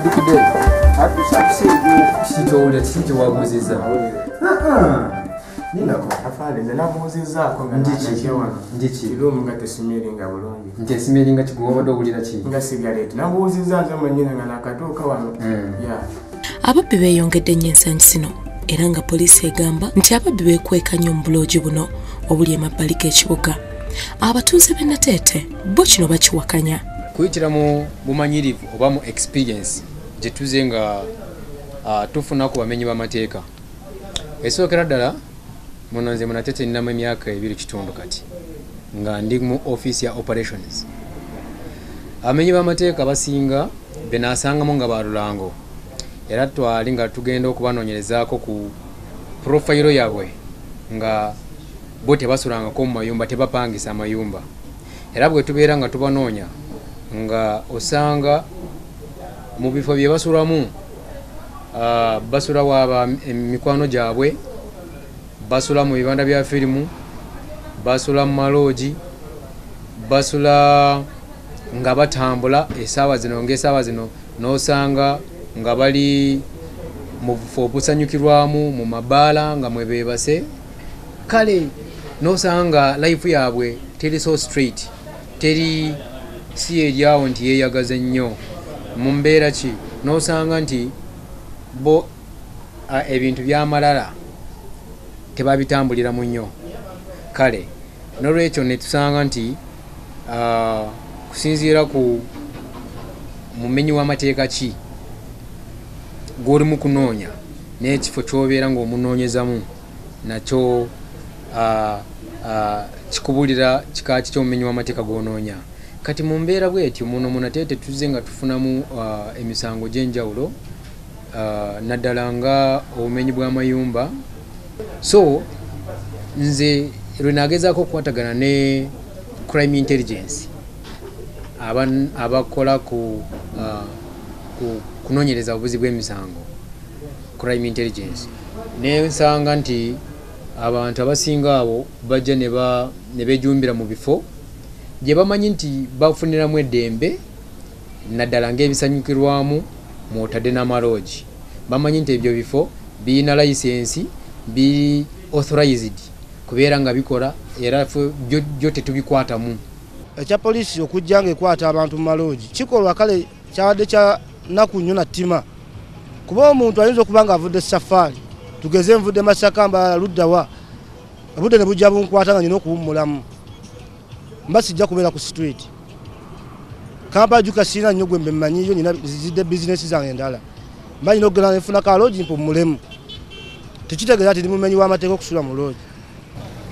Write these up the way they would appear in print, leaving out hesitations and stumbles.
Adukidde. Kiki kiki wabuuzizza? Nindako afande nze nabuuzizzaako nga nakye wano. Ndiki? Room nga tesimiringa bulungi. Nti esimiringa ki gwe owulira ki? Nga sigareeti. Nabuuzizza nze mwennyini nga nakatuuka wano. Ababbi beeyongedde nnyo ensangi zino era nga poliisi egamba nti ababbi beekweka nnyo mu buloogi buno obuli emabbali g'ekibuga. Abatuuze b'e Nateete bo kino bakiwakanya. Kuyitira mu bumanyirivu oba mu experience gye tuze nga tufuna ku bamenyi b'amateeka. Esookera ddala muno nze mu Nateete nninamu emyaka 2.5 kati nga ndi mu office ya operations. Abamenyi b'amateeka basinga be naasangamu nga balulango era twali nga tugenda okubanoonyerezaako ku profayiro yaabwe nga bo tebasulangako mu mayumba, tebapangisa amayumba. Era bwe tubeera nga tubanoonya nga osanga mu bifo bye basulamu, basula waba emikwano gyabwe, basula mu bibanda bya firimu, basula mu maloogi, basula nga batambula essaawa zino ng'essaawa zino n'osanga nga bali mu bufo obusanyukirwamu mu mabaala nga mwe beebase. Kale n'osanga life yaabwe teri so straight, teri si eryawo nti yeeyagaza nnyo mu mbeera ki, n'osanga nti bo ebintu by'amalala tebabitambuliramu nnyo. Kale n'olwekyo ne tusanga nti kusinziira ku mumenyi w'amateeka ki gw'olimu kunoonya n'ekifo ky'obeera ng'omunoonyezamu nakyo kikubulira kika ki ky'omumenyi w'amateeka gw'onoonya. Kati mu mbeera bw'etyo muno mu Nateete tuzze nga tufunamu emisango gy'enjawulo, naddala nga obumenyi bw'amayumba. So nze lwe nagezaako okukwatagana ne crime intelligence abakola ku kunoonyereza obuzi bw'emisango, crime intelligence, ne nsanga nti abantu abasinga abo bajja ne beejumbira mu bifo gye bamanyi nti bafuniramu eddembe, naddala ng'ebisanyukirwamu mw'otadde n'amaloogi. Bamanyi nti ebyo bifo birina layisensi, biri authorized kubeera nga bikola, era byo tetubikwatamu. Ekya poliisi okujja ng'ekwata abantu mu maloogi kikolwa kale kyabadde kya nnaku nnyo na ttima, kuba omuntu ayinza okuba ng'avudde safaari, tugeze nvudde Masaka Mbalala luddawa, obudde ne bujja bunkwata nga nnina okuwummulamu, mba sijja kubeera ku street. Kampala jjuka sirina nnyo gwe mbe mmanyiyo, nnina zizidde bizinesi zange endala, mba nnina okugenda ne nfuna ka loogi mpummulemu. Tekitegeeza nti ndi mumenyi w'amateeka okusula mu loogi.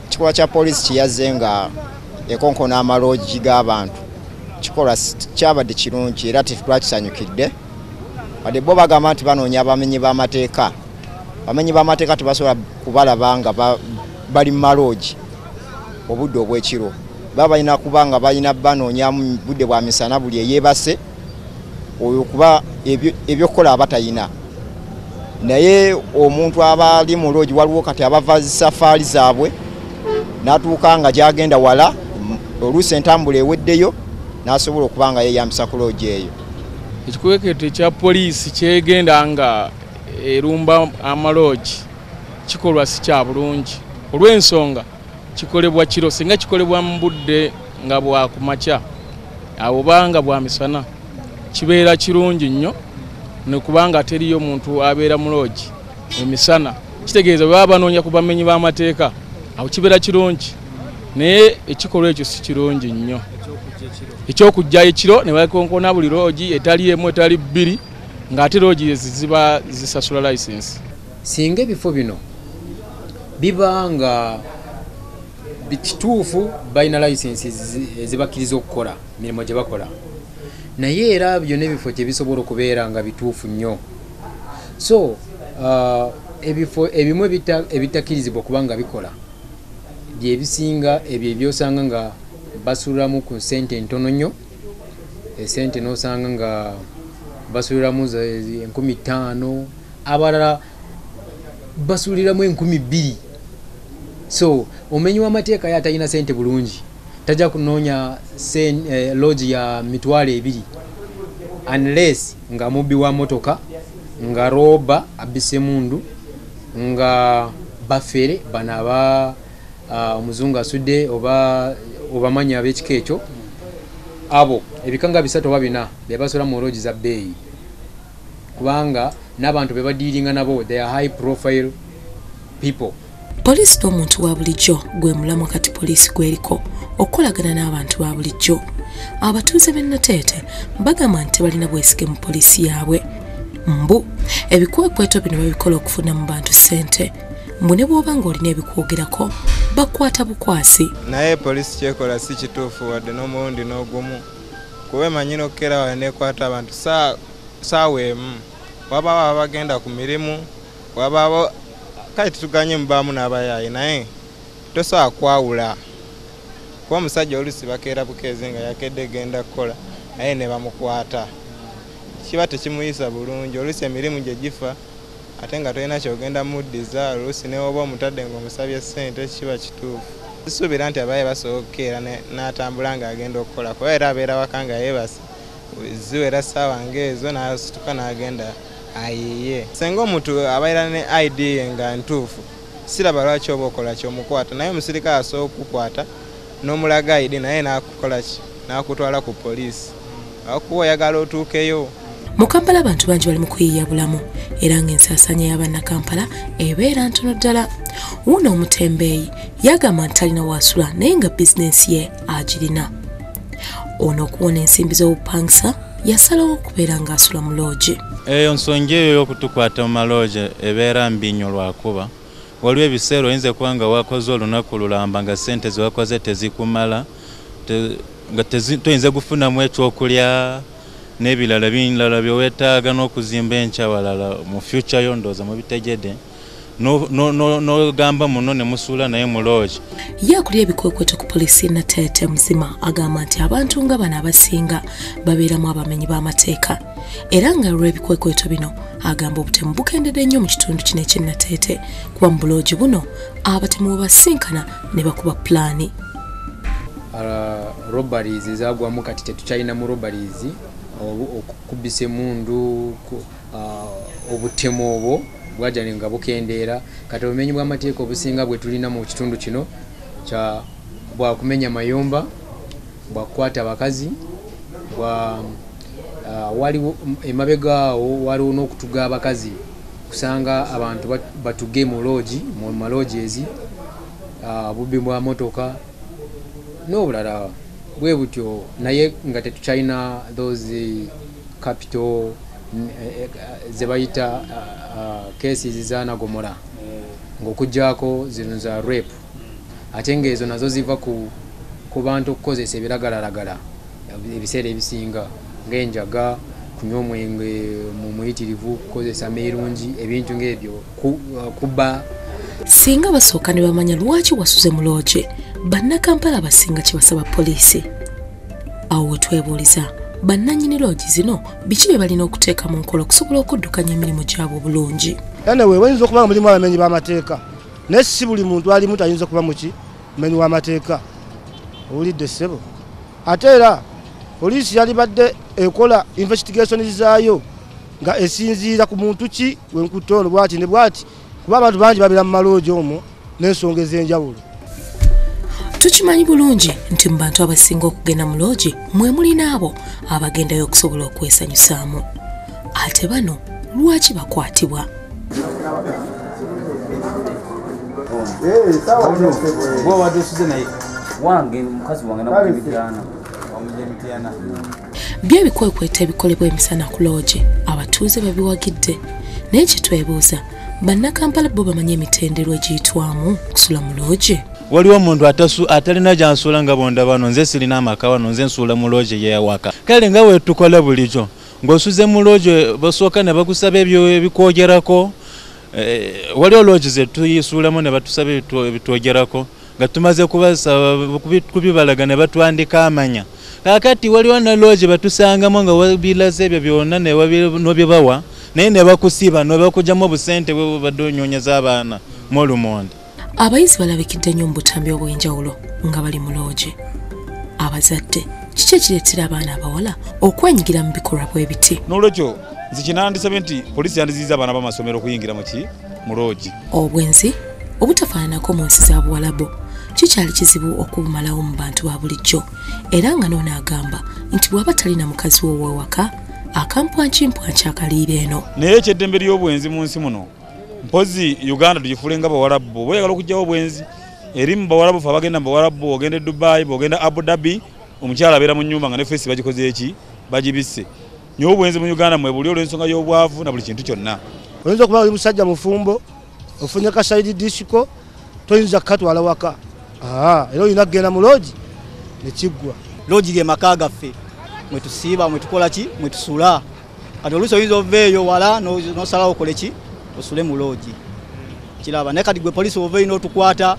Ekikolwa kya poliisi kye nga ekonkona amaloogi g'abantu kikolwa kyabadde kirungi era tetwakisanyukidde. Wadde bo bagamba nti banoonya abamenyi b'amateeka, abamenyi b'amateeka tebasobola kubalaba nga bali mu maloogi obudde obw'ekiro. Baba balina kuba nga balina banoonyamu budde bwa misana buli eyeebase oyo kuba ebyokukola aba tayina. Naye omuntu aba ali mu loogi waliwo kati abava zisafaali zaabwe n'atuuka nga gy'agenda wala, oluusi entambula eweddeyo n'asobola okuba nga yeeyambisa ku loogi eyo. Ekikwekweto ekya poliisi kyegenda nga erumba amaloogi kikolwa si kya bulungi olw'ensonga kikolebwa kiro. Singa kikolebwa mu budde nga bwa kumakya oba nga bwa misana kibeera kirungi nnyo, nekubanga teriyo muntu abeera mu loogi emisana, kitegeeza bwe baba banoonya ku bamenyi b'amateeka awo kibeera kirungi. Naye ekikolwa ekyo si kirungi nnyo eky'okujjayo ekiro ne bakonkona buli loogi etali emu etali bbiri, ng'ate loogi ezi ziba zisasula layisinsi. Singa ebifo bino biba nga kituufu balina layisinsi ezibakkiriza okukola emirimu gye bakola, naye era byonna ebifo tebisobola okubeera nga bituufu nnyo. So ebifo ebimu ebitakkirizibwa okuba nga bikola byebisinga ebyo ebyosanga nga basuliramu ku ssente ntono nnyo, esente n'osanga nga basuliramu 5,000, abalala basuliramu 2,000. So omumenyi w'amateeka ye atalina ssente bulungi tajja kunoonya loogi ya 20,000. Unless nga mubbi wa motoka, nga roba abise mundu, nga bafere banaba omuzungu asudde oba obamanya ab'ekika ekyo, abo ebikanga 3 oba 4 be basula mu lodge za bbeeyi, kubanga n'abantu be badiiringa nabo they are high profile people. Poliisi n'omuntu wa bulijjo gwe mulamwa kati poliisi gweriko okukolagana n'abantu ba bulijjo. Abatuuze b'e Nateete bagamba nti tebalina bwesige mu poliisi yaabwe. Mbu ebikwekweto bino babikola okufuna mu bantu ssente. Mbu ne bw'oba ng'olina ebikwogerako bakwata bukwasi. Naye poliisi kyekola si kituufu wadde n'omulundi n'ogumu, kuba emanyi n'okukeera wano nekwata abantu saawa emu, wabaawo abagenda ku mirimu, wabaawo kale tetuganye mubaamu n'abayaayi, naye tosobola kwawula kuba omusajja oluusi bakeera bukeezi nga yakedde genda kukola naye ne bamukwata, kiba tekimuyisa bulungi. Oluusi emirimu gye gifa ate nga tolina kyogenda muddiza, oluusi ne woba omutadde ng'omusabye ssente kiba kituufu. Sisuubira nti abaye basobola okukeera n'atambula ng'agenda okukola, kuba era abeera waka nga yeebase, ziwera ssaawa ng'ezo n'asituka n'agenda ayiye. Singa omuntu abeera ne ID ye nga ntuufu, siraba lwaki oba okola kyomukwata, naye omusirikale asobola okukukwata n'omulaga ID naye n'akukola ki, n'akutwala ku poliisi, akuwa oyagala otuukeyo. Mu Kampala abantu bangi bali mu kuyiiya bulamu era ng'ensaasaanya y'abannakampala ebeera ntono ddala. Wuuno omutembeeyi yagamba nti talina waasula naye nga bizinensi ye agirina. Ono okuwona ensimbi z'obupangisa yasalawo okubeera ng'asula mu loogi. Eyo nsonga eyo y'okutukwata mu maloogi ebeera mbi nnyo lwakuba waliwo ebiseera oyinza kuba nga wakoze olunaku lulamba nga ssente ze wakoze tezikumala, nga toyinza kufunamu ekyokulya n'ebirala birala bye weetaaga n'okuzimba enkya walala mu future yo, ndowooza mubitegedde n'ogamba muno ne musuula naye mu loogi. Ye akulira ebikwekweto ku poliisi Nateete Muzima agamba nti abantu nga bano abasinga babeeramu abamenyi b'amateeka, era nga olw'ebikwekweto bino agamba obutemu bukendedde nnyo mu kitundu kino eky'e Nateete, kuba mu buloogi buno abatemu bwe basinkana ne bakuba pulaani. Robberies zaagwamu, kati tetukyalina mu robberies, okukubisa emundu, obutemu obwo bwajja nga bukendeera. Kati obumenyi bw'amateeka obusinga bwe tulina mu kitundu kino kya bwakumenya mayumba, bwakukwata abakazi, bwa waliwo emabega awo waliwo n'okutuga abakazi, kusanga abantu batuge mu loogi, mu malodges, bubbi bwa motoka n'obulala bwe butyo, naye nga tetukyalina those capital ze bayita cases za Nagomora, ng'okuggyako zino za rape, ate ng'ezo nazo ziva ku bantu okukozesa ebiragalalagala ebiseera ebisinga ng'enjaga, kunywa omwenge mu muyitirivu, kukozesa meerungi, ebintu ng'ebyo, kubba. Singa basooka ne bamanya lwaki wasuze mu loogi, bannakampala abasinga kibasaba poliisi. Awo we twebuuliza bannannyini loogi zino biki bye balina okuteeka mu nkola okusobola okuddukanya emirimu gyabwe obulungi. Anyway, wayinza okuba nga mulimu abamenyi b'amateeka, naye si buli muntu alimu tayinza kuba muki mumenyi w'amateeka. Owulidde ssebo? Ate era poliisi yalibadde ekola investigation zaayo nga esinziira ku muntu ki wenkutte ono bwati ne bwati, kuba abantu bangi babeera mu maloogi omwo n'ensonga ez'enjawulo. Tukimanyi bulungi nti mu bantu abasinga okugenda mu loogi mwe muli n'abo abagendayo okusobola okwesanyusaamu. Ate bano lwaki bakwatibwa? Byo ebikwekweta ebikolebwa emisana ku loogi abatuuze babiwagidde, naye kye twebuuza bannakampala bo bamanyi emitendera egiyitwamu okusula mu loogi? Waliwo omuntu atalina gy'ansuula nga bonda bano, nze sirina amaka wano, nze nsuula mu loogi ey'ewaka. Kale nga bwe tukola bulijjo ng'osuze mu loogi basooka ne bakusaba ebyo ebikwogerako. Waliwo loogi ze tuyisuulamu ne batusaba ebitwogerako nga tumaze kubasaba kubibalaga ne batwandika amanya. Kaakati waliwo ne loogi batusangamu nga wabilaze ebyo byonna n'obibawa, naye ne bakusiba ne bakugyamu obusente bwe bubadde onyoonyeza abaana mu olumonde. Abayizi balabikidde nnyo mu butambi obw'enjawulo nga bali mu loogi. Abazadde Kiki ekireetera abaana abawala okwenyigira mu bikolwa bwe biti? N'olwekyo nze kinandisabye nti poliisi yandiziyiza abaana b'amasomero okuyingira mu loogi. Obwenzi obutafaananako mu nsi za Buwalabu kikyali kizibu okubumalawo mu bantu ba bulijjo, era nga n'ono agamba nti bw'aba talina mukazi we ow'ewaka akampwankimpwanki akaliira eno. Naye ekyeddembe ly'obwenzi mu nsi muno, mpozi Uganda tugifuule nga Bawalabu. Oba oyagala okuggyawo obwenzi eri mu Bawalabu, fe abagenda mu Bawalabu, ogenda e Dubai, bw'ogenda Abu Dhabi, omukyala abeera mu nnyumba nga ne feesi bagikoze eki, bagibisse. Naye obwenzi mu Uganda mwe buli olw'ensonga y'obwavu na buli kintu kyonna. Oyinza okuba oli musajja mufumbo, ofunye ka side disco, toyinza kukatwala waka. Era olina kugenda mu loogi ne kiggwa. Loogi ge maka gaffe mwe tusiiba, mwe tukola ki, mwe tusula. Kati oluusi oyinza ova eyo wala n'osalawo okole ki, osule mu loogi. Kiraba naye kati gwe poliisi ova eyo n'otukwata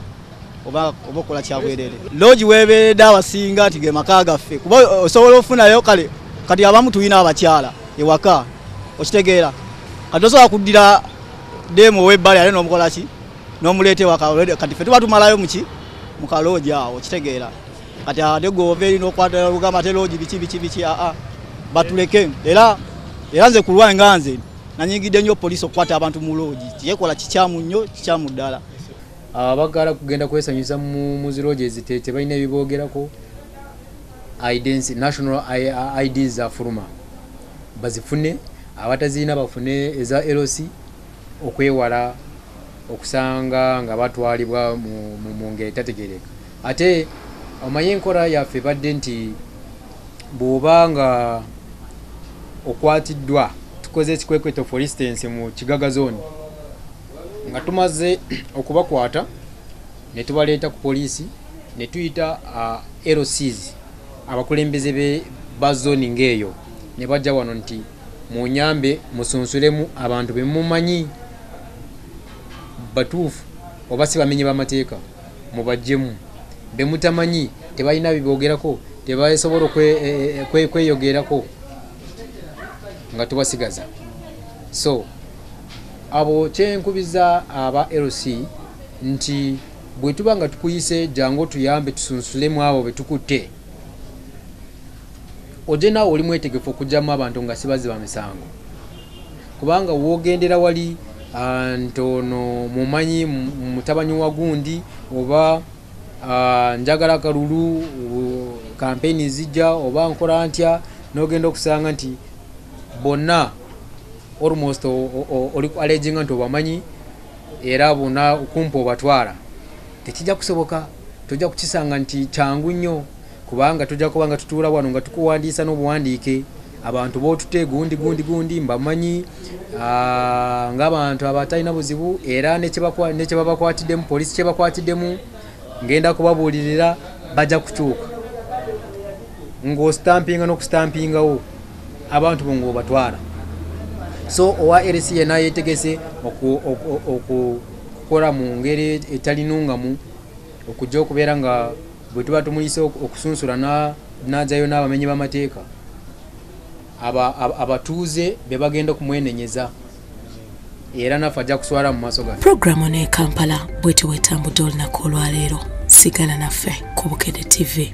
oba okola kyabwerere. Loogi weebeeredde abasinga nti ge maka gaffe, kuba osobola ofunayo kale kati abamu tulina abakyala ewaka, okitegeera. Kati osobola kuddira demu ow'ebbali ate n'omukola ki, n'omuleeta ewaka. Kati ffe tuba tumalayo muki mu kaloogi awo, okitegeera. Kati ate gwe ova eri n'okwata olugamba ate loogi biki biki biki, aa batuleke. Era nze ku lwange nga nze nanyigidde nnyo poliisi okukwata abantu mu loogi. Kyekola kikyamu nnyo, kikyamu ddala. Abagala kugenda kwesanyusa mu zi loogi tebalina ebiboogerako. National IDs zafuluma bazifune, abatazirina bafune eza LC okwewala okusanga nga batwalibwa mu ngeri etategeereka. Ate omanye enkola yaffe ebadde nti bw'oba nga okwatiddwa, tukoze ekikwekweto for instance mu Kigaga zone, nga tumaze okubakwata ne tubaleeta ku poliisi ne tuyita LCs, abakulembeze ba zone ng'eyo, ne bajja wano nti munyambe musunsulemu abantu be mumanyi batuufu oba si bamenyi b'amateeka, mubaggyemu, be mutamanyi tebalina biboogerako, tebasobola kweyogerako, nga tubasigaza. So abo kyenkubiza aba LC nti bwe tuba nga tukuyise jangu tuyambe tusunsulemu abo be tukutte, ojje naawe oli mwetegefu okuggyamu abantu nga sibazi ba misango, kubanga w'ogendera wali ntono mumanyi mutabanyi wa gundi oba njagala kalulu, kampeyini zijja oba nkola ntya, n'ogenda okusanga nti bonna almost oli alleginga nti obamanyi era bonna kumpa obatwala. Tekijja kusoboka, tojja kukisanga nti kyangu nnyo, kubanga tujja kuba nga tutuula wano nga tukuwandiisa n'obuwandiike abantu b'otute gundi gundi gundi mbamanyi ng'abantu abatalina buzibu, era ne kyebabakwatiddemu poliisi kyebakwatiddemu ngenda kubabuulirira bajja kukyuka ng'ositampinga n'okusitampingawo abantu bo ng'obatwala. So owa LC yenna yeetegese okukola mu ngeri etalinungamu okujja okubeera nga bwe tuba tumuyise okusunsula n'ajjayo n'abamenyi b'amateeka, abatuuze be bagenda okumwenenyeza, era naffe ajja kuswala mu maaso gaffe. Puroguramu ne Kampala bwetyo bwetambudde olunaku olwaleero. Sigala naffe ku Bukedde TV.